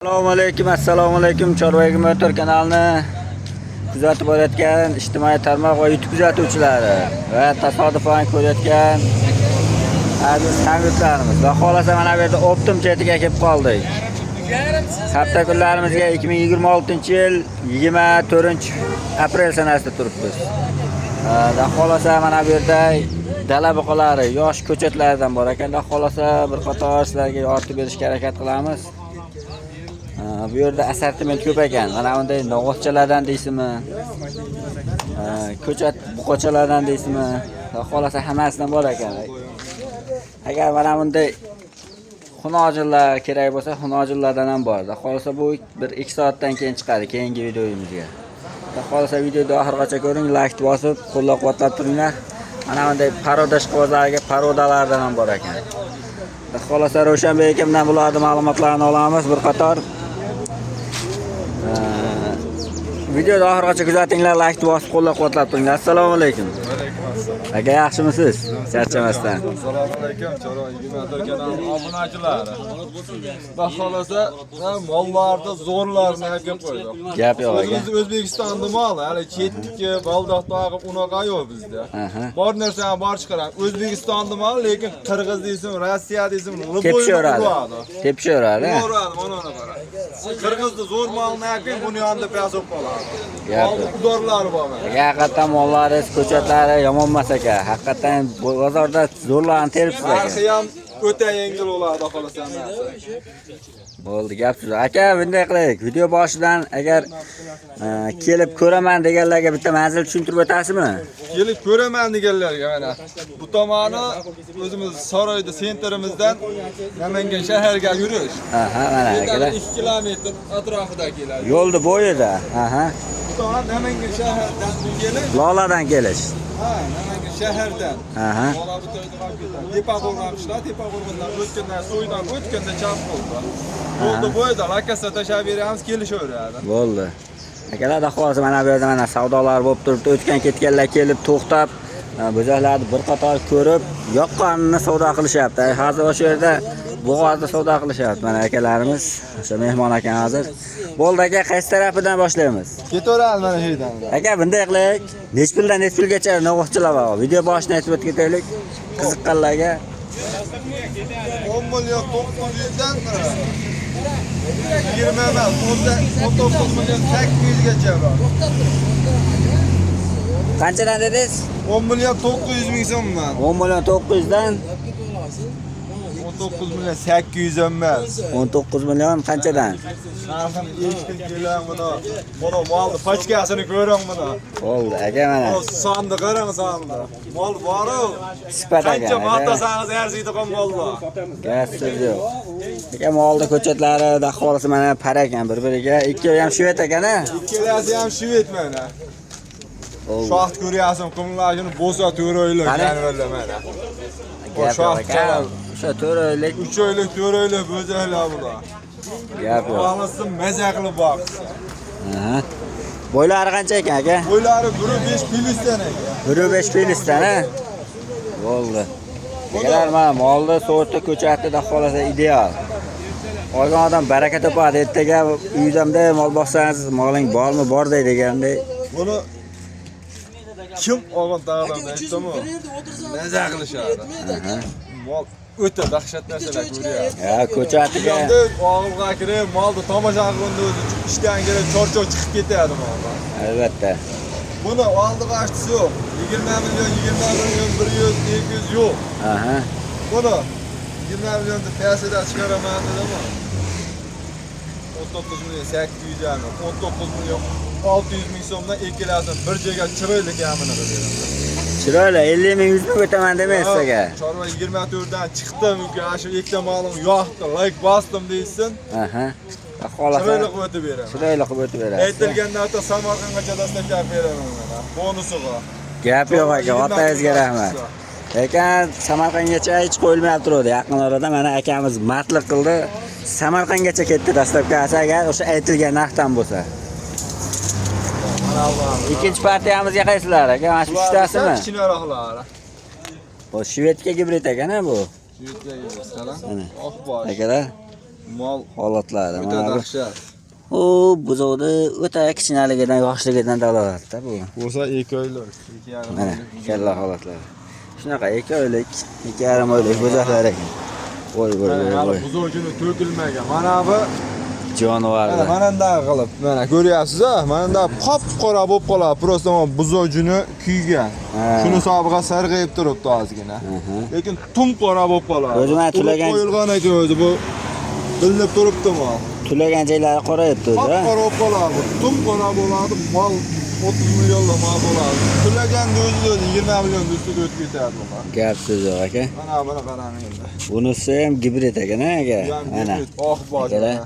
Assalomu alaykum, assalomu alaykum. Chorva 24 kanalini kuzatib borayotgan ijtimoiy tarmoq va YouTube kuzatuvchilari va tasodifan ko'rayotgan aziz hamyurtlarimiz. Xudo xohlasa, mana bu yerda оптом chetiga kelib qoldik. Hafta kunlarimizga 2026-yil 24 aprel sanasida turibmiz. Xudo xohlasa, mana bu yerda dala buqalari, yosh ko'chatlardan bor ekan. Xudo xohlasa, bir qator sizlarga yoritib berishga harakat qilamiz. Bu yerda assortiment ko'p ekan. Mana bunday novvoschalardan deysizmi? Ko'chat buqachalardan deysizmi? Xudo xohlasa, hammasidan bor ekan. Agar mana bunday xunojillar kerak bo'lsa, xunojillardan ham bor. Xudo xohlasa, bu 1-2 soatdan keyin chiqadi keyingi videomizga. Xudo xohlasa, videoni oxirigacha ko'ring, like bosib, qo'llab-quvvatlab turinglar. Mana bunday порода ishqibozlarga порода lardan ham bor ekan. Xudo xohlasa, Ravshanbek akamdan bularning ma'lumotlarini olamiz bir qator. Videoni oxirigacha kuzatinglar, like bosib, qo'llab-quvvatlab turinglar. Assalomu alaykum. Alaykum assalom. Aka, yaxshimisiz? Charchamasdan. Assalomu alaykum, Chorva 24 kanali obunachilari. Xudo xohlasa, mollarni zo'rlarini aytib qo'ydim. Gap yo'q, aka. O'zimiz O'zbekistonda mol, hali chetniki, baldoq tog'ib unaqa yo'q bizda. Bor narsani bor chiqaradi. O'zbekistonda mol, lekin Qirg'iz deysin, Rossiya deysin, Tepishaveradi. Uradi. Tepishaveradi. Uradi, mana uni qara. Qirg'izni zo'r molini aytib, buni yonida past bo'lib qoladi. Gap Molni yo'q. udorlari bor mana. Aka, haqiqatdan mollaringiz, ko'chatlari yomon emas, aka. Haqiqatdan bozorda zo'rlarni teribsiz, aka. Narxi ham o'ta yengil bo'ladi, xohlasa narsa. Bo'ldi, gap so'z. Aka, bunday qilaylik. Video boshidan agar kelib ko'raman deganlarga bitta manzil tushuntirib o'tasizmi? Kelib ko'raman deganlarga mana bu tomoni o'zimiz saroyda центр imizdan Namangan shaharga yurish. Aha, mana akalar. 2 kilometr atrofida keladi. Yo'lni bo'yida. Aha. Bu tomon Namangan shahardan kelish. Loladan kelish. Ha, Namangan shahardan. Aha. Lola bu to'ydan ketadi. Tepaqo'rg'on qishloq, Tepaqo'rg'ondan o'tganda, so'ydan o'tganda chap qo'lda. Yo'lni bo'yida lakasa tashlab beramiz, kelishaveradi. Bo'ldi. Akalar, xudo xohlasa, mana bu yerda mana savdolar bo'lib turibdi. O'tgan ketganlar kelib to'xtab, bo'zaklarni bir qator ko'rib, yoqqanini savdo qilishyapti. Hozir o'sha yerda bo'g'ozda savdo qilishyapti mana akalarimiz. O'sha mehmon ekan hozir. Bo'ldi, aka, qaysi tarafidan boshlaymiz? Ketaveramiz mana shu yerdan. Aka, bunday qilaylik. Nech puldan nech pulgacha novvoschilar bor? Video boshini aytib o'tib ketaylik. Qiziqqanlarga. 10 million 900 dan 20 emas, 19 million 800 gacha bor. Qanchadan dedingiz? 10 million 900 ming so'mman. 10 million 900 dan 19 million 800 emas. 19 million qanchadan? Narxini eshitib keling buni. Buni molni пачка sini ko'ring buni. Bo'ldi, aka, mana. Bu sonni qarang, sonni. Mol bor-u. Sifat aka. Qancha maqtasangiz arziydigan mollar. Gap so'z yo'q. Aka, molni ko'chatlari daholisi mana par ekan bir-biriga. Ikkovi ham shved ekan, a? Ikkalasi ham shved mana. Bo'ldi. Shoxt ko'ryapsan, qumlashini bo'lsa 4 oylik Qani? jonivorlar mana. Gap yo'q, shoxt aka. chaladi. O'sha 4 oylik. 3 oylik, 4 oylik bo'zaklar bular. Gap yo'q. Xohlasa maza qilib boqsin. Aha. Bo'ylari qancha ekan, aka? Bo'ylari 1.5 plyusdan ekan. 1.5 plyusdan, a? Bo'ldi. Akalar, mana molni sorti, ko'chati daholasa ideal. Olgan odam baraka topadi. Ertaga uyda bunday mol boqsangiz, moling bormi, bor deydi deganday. Buni kim olgan tag'dan aytdimi? Maza qilishadi. Mol o'ta dahshat narsalar ko'ryapti. Ya, ko'chatiga Endi og'ilga kirib, molni tomosha qilganda o'zi ishdan kirib, charchoq chiqib ketadi mollar. Albatta. Buni oldi qashdisi yo'q. 20 million, 20 million, 100, 200 yo'q. Buni 20 millionni pastida chiqaraman dedimi? 19 million 800 yani 19 million 600 ming so'mdan ikkalasini bir joyga chiroyli kamini qilib beraman. Chiroyli 50 ming, 100 ming o'taman demaysiz, aka. Chorva 24 dan chiqdi, mumkin ana shu ikkita molim yoqdi, like bosdim deysin. Aha. Xohlasa Chiroyli qilib o'tib beraman. Chiroyli qilib o'tib berasiz. Aytilgan narxda Samarqandgacha доставка qilib beraman mana. Bonusiga. Gap yo'q, aka, otangizga rahmat. Lekin Samarqandgacha hech qo'yilmayapti turadi. Yaqin orada mana akamiz mardlik qildi. Samarqandgacha ketdi доставка si, agar o'sha aytilgan narxdan bo'lsa. Mana bu. Ikkinchi partiyamizga qaysilar, aka? Mana shu uchtasimi? Kichkinaroqlari. Bu shvedga gibrid ekan, ha, bu. Shvedga yig'ishsalar. Mana. Oq bosh. Akalar. Mol Holatlari o'ta mana bu. dahshat. U buzovni o'ta kichkinaligidan, yoshligidan dalolatda bu. Bo'lsa 2 oylik, 2,5 Mana oylik. kalla holatlari. Shunaqa 2 oylik, 2,5 oylik buzoqlar ekan. Voy voy Mana voy hali voy. buzov juni to'kilmagan. Mana bu mana Jonivorlar. mananday qilib, mana ko'ryapsiz-a? Mananday qop-qora bo'lib qoladi. Просто mana buzov juni kuygan. Ha. Shuni sobiqa sarg'ayib turibdi ozgina. Lekin tum qora bo'lib qoladi. O'zi mana Urib tulagan- qo'yilgan ekan o'zi bu bilinib turibdi mol. Tulagan joylari qorayibdi o'zi. Ha? Qop-qora bo'lib qoladi. Tum qora bo'ladi. Mol 30 millionlik mol bo'ladi. Tulaganda o'zida o'zi 20 million ustiga o'tib ketadi bu mol. Gap so'z yo'q aka. Mana buni qarang endi. Bunisi ham gibrid ekan ha aka. Bu ham Mana. gibrid, oq bor. Akalar,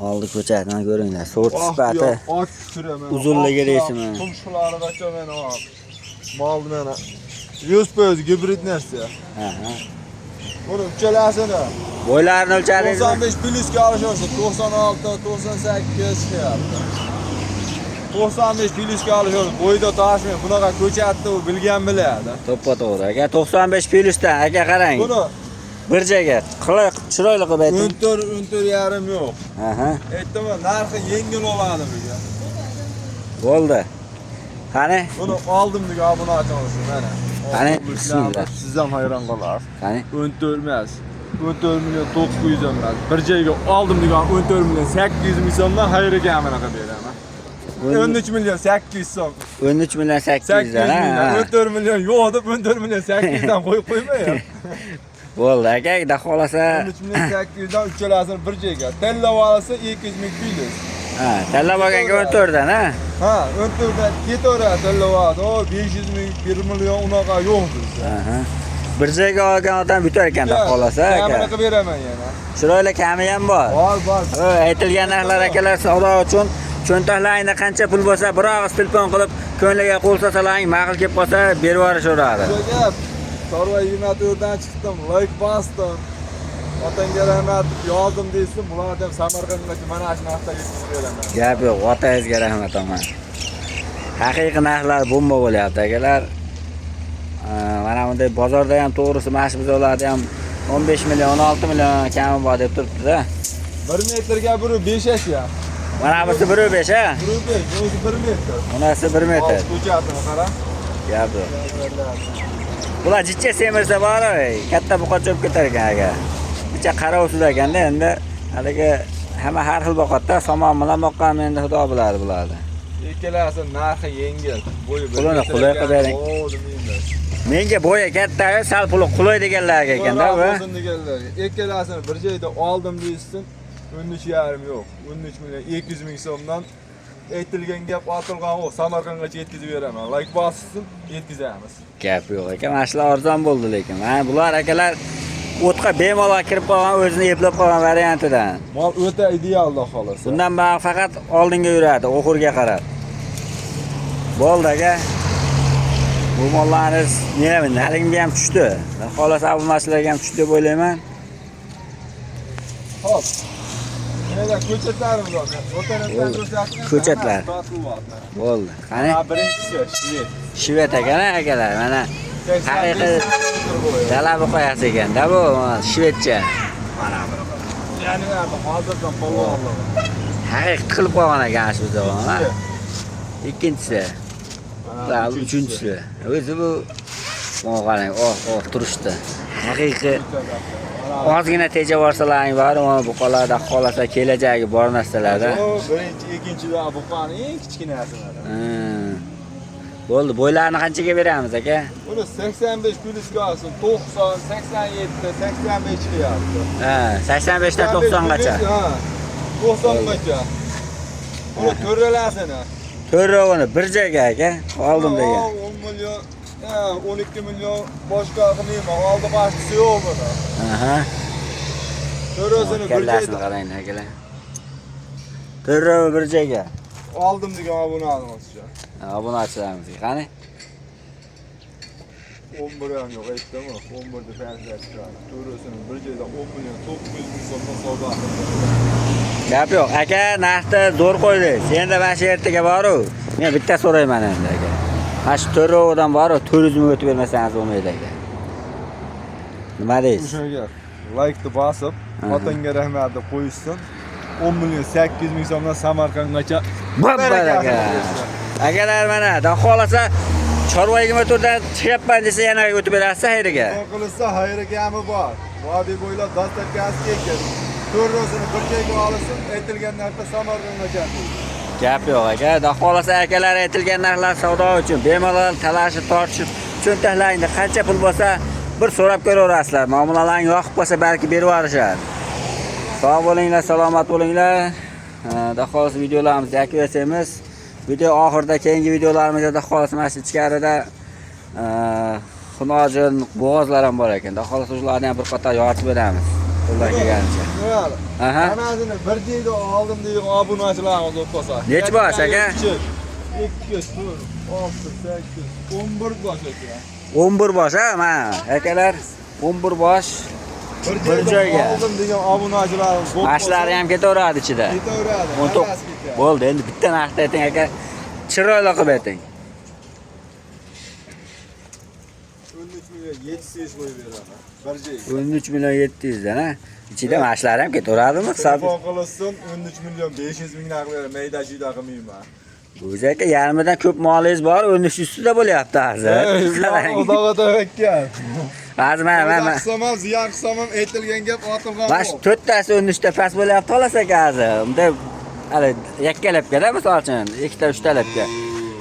oldi ko'chatini ko'ringlar. Sort Oq sifati. bu oq turi mana. Uzunligi Oq deysizmi? Tumshuqlarigacha mana oq. Mol mana 100% gibrid narsa. Aha. Buni uchalasini Bo'ylarini o'lchadingizmi? 95 plyusga olishyapti. 96, 98 chiqyapti. 95 plyusga olishyapti. Bo'yda toshmay, bunaqa ko'chatni u bilgan biladi. To'ppa to'g'ri aka. 95 plyusdan aka qarang. Buni Bir joyga qilay chiroyli qilib ayting. 14, 14,5 yo'q. Aha. Aytdim, narxi yengil oladi bugun. Bo'ldi. Qani? Buni oldim degan obunachi olsin mana. Qani, bismillah. Siz ham hayron qolasiz. Qani? 14 emas. 14 million 900 emas. Bir joyga oldim degan 14 million 800 ming so'mdan xayriga kamini qilib beraman. 13 million 800 so'm. 13 million 800 800 dan million. ha. 14 million yo'q deb 14 million 800 dan qo'yib qo'yma. Bo'ldi aka, xudo xolasa. 13 million 800 dan uchalasini bir joyga. Tanlab olsa 200 ming plyus. Ha, tanlab olganga 14 dan ha. Ha, 14 dan ketaveradi tanlab olsa. O 500 ming, 1 million unaqa yo'q bizda. Aha. Bir joyga olgan odam yutar ekan, xudo xolasa Kamini aka. qilib beraman yana. Chiroyli kami ham bor. Bor, bor. Ha, aytilgan narxlar akalar savdo uchun cho'ntaklaringda qancha pul bo'lsa, bir og'iz telefon qilib, ko'ngliga qo'l solsalaring, ma'qul kelib qolsa, berib yuborishaveradi. O'sha gap. Chorva 24 dan chiqdim, like bosdim. Otangga rahmat yozdim deysin, bularni ham Samarqandgacha mana shu narxda yetkazib beraman. Gap yo'q, otangizga rahmat aman. Haqiqiy narxlar bomba bo'lyapti akalar. Mana bunday bozorda ham to'g'risi mana shu buzovlarda ham 15 million, 16 million kami bor deb turibdi-da. 1 metrga 1.5 aka. Mana bunisi 1.5 ha? 1.5, o'zi 1 metr. Bunisi 1 metr. Hozir ko'chatini qara. Gap yo'q. Bular jicha semirsa bor, katta buqa cho'p ketar ekan aka. Jicha qarovsiz ekanda endi haligi hamma har xil boqadi-da, somon bilan boqqan endi xudo biladi bularni. Ikkalasi narxi yengil. Bo'yi bir Pulini metr qulay ekan, qilib bering. o, demaymiz. Menga bo'yi katta, sal puli qulay deganlarga ekanda bu. Bo'lsin deganlarga. Ikkalasini bir joyda oldim deysin. 13,5 yo'q. 13 million 200 ming so'mdan aytilgan gap otilgan o'q Samarqandgacha yetkazib beraman. Like bossin, yetkazamiz. Gap yo'q aka, mana shular arzon bo'ldi lekin. Mana bular akalar o'tqa bemalol kirib qolgan, o'zini eplab qolgan variantidan. Mol o'ta ideal xolos. Bundan bari faqat oldinga yuradi, oxirga qarab. Bo'ldi aka. Bu mollarimiz nima, haligimga ham tushdi. Xolos abumaslarga ham tushdi deb o'ylayman. Xo'p. Yana ko'chatlarimiz bor. O'tanatdan ko'rsatgan. Ko'chatlar. Bo'ldi. Qani? Ha, birinchisi shved. Shved ekan akalar, mana haqiqiy dala buqayasi ekanda bu, shvedcha. Mana buni. Ya'ni hozirdan polvonlig'i. Haqiqiy tiqilib qolgan ekan shu ha. Ikkinchisi. Va uchinchisi. O'zi bu mana qarang, oh, oh turishdi. Haqiqiy ozgina tejab borsalaring bor, mana buqalarda xolasa kelajagi bor narsalarda. Birinchi, ikkinchidan buqani eng kichkinasi mana. Bo'ldi, bo'ylarini qanchaga beramiz aka? Buni 85 plyusga olsin, 90, 87, 85 chiqyapti. Ha, 85 dan 90 gacha. Ha. 90 gacha. Buni to'ralasini. To'rtovini bir joyga aka, oldim degan. 10 million, ha, 12 million boshqa qilmayman. Oldi boshqasi yo'q buni. Aha. To'rasini bir Kallasini joyda qarang akalar. To'rtovi bir joyga. oldim degan obunani o'zicha. Obunachilarimizga qani? 11 ham yo'q, aytdim-ku. 11 deb farzand chiqadi. To'rasini bir joyda 10 million 900 ming so'mdan savdo qildim. Gap yo'q. Aka, narxni zo'r qo'ydingiz. Endi mana shu ertaga boru. Men bitta so'rayman endi aka. Mana shu to'rtovidan boru 400 ming o'tib bermasangiz bo'lmaydi aka. Nima deysiz? O'sha gap. Like'ni bosib, Otangga rahmat deb qo'yishsin. 10 million 800 ming so'mdan Samarqandgacha Baraka. Akalar mana, xudo xohlasa Chorva 24dan chiqyapman desa yana o'tib berasiz xayriga. Telefon qilsa xayri kami bor. Vodiy bo'ylab dastlabkasi kelgan. To'rtosini bir joyga olsin, aytilgan narxda Samarqandgacha deydi. Gap yo'q aka. Xudo xohlasa akalar aytilgan narxlar savdo uchun bemalol talashib tortishib cho'ntaklaringda qancha pul bo'lsa bir so'rab ko'raverasizlar. Muomalalaring yoqib qolsa balki berib yuborishar. Sog' bo'linglar, salomat bo'linglar. Xudo xohlasa videolarimizni yakunlaymiz. Video oxirida keyingi videolarimizda xudo xohlasa mana shu ichkarida xunojin bo'g'ozlar ham bor ekan. Xudo xohlasa ularni ham bir qator yoritib beramiz. Qo'ldan kelganicha. Nima? Aha. Hammasini bir joyda oldim degan obunachilarimiz bo'lib qolsa. Nechi bosh aka? 2, 4, 6, 8, 11 bosh aka. 11 bosh ha, mana akalar 11 bosh. Bir joyga. oldim degan obunachilarimiz bo'lib qolsa. Mashlari ham ketaveradi ichida. Ketaveradi. 19 hammasi ketadi. Bo'ldi, endi bitta narxda ayting aka. Chiroyli qilib ayting. 13 million 700 qo'yib beraman. Bir joyga. 13 million 700 dan ha. Ichida mashlari ham ketaveradimi? Hisob. Telefon qilsin 13 million 500 ming narx beraman. Mayda chuyda qilmayman. O'zi aka yarmidan ko'p molingiz bor, 13 ustida bo'lyapti hozir. Qarang. Xudoga tavakkal. Hozir mana Foyda mana qilsam ham, ziyon qilsam ham aytilgan gap otilgan mana shu to'rttasi 13 ta past bo'lyapti xolos aka hozir. Unda hali yakkalabkada misol uchun, ikkita, uchtalabka.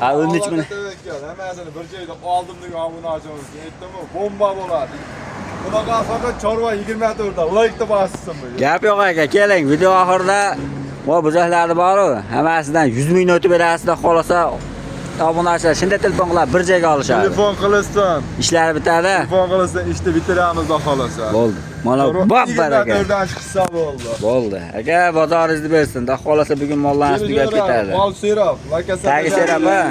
Ha, 13 million. Tavakkal. Hammasini bir joyda oldim degan obunachimizga aytdim-ku, bomba bo'ladi. Bunaqa faqat Chorva 24 da like bossin bu. Gap yo'q aka, keling. Video oxirida bu buzoqlarni bor-u, hammasidan 100 mingni o'tib berasizlar, xohlasa obunachilar shunda telefon qilib bir joyga olishadi. Telefon qilsin. Ishlari bitadi. Telefon qilsin, ishni bitiramiz xudo xolasa. Bo'ldi. Mana bab baraka. 24 dan chiqsa bo'ldi. Bo'ldi. Aka, bozoringizni bersin. Xudo xohlasa bugun mollarimiz tugab ketadi. Mol serop, lakasa. Tagi serap ha.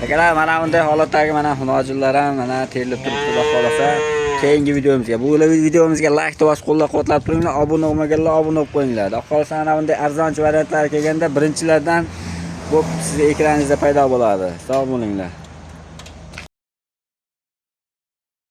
Akalar, mana bunday holatdagi mana xunojinlar ham mana terilib turibdi, xudo xohlasa. Keyingi videomizga, bu videomizga like bosib qo'llab-quvvatlab turinglar, obuna bo'lmaganlar obuna bo'lib qo'yinglar. Xudo xohlasa mana bunday arzonchi variantlar kelganda birinchilardan bo'lib sizni ekraningizda paydo bo'ladi. Sog' bo'linglar.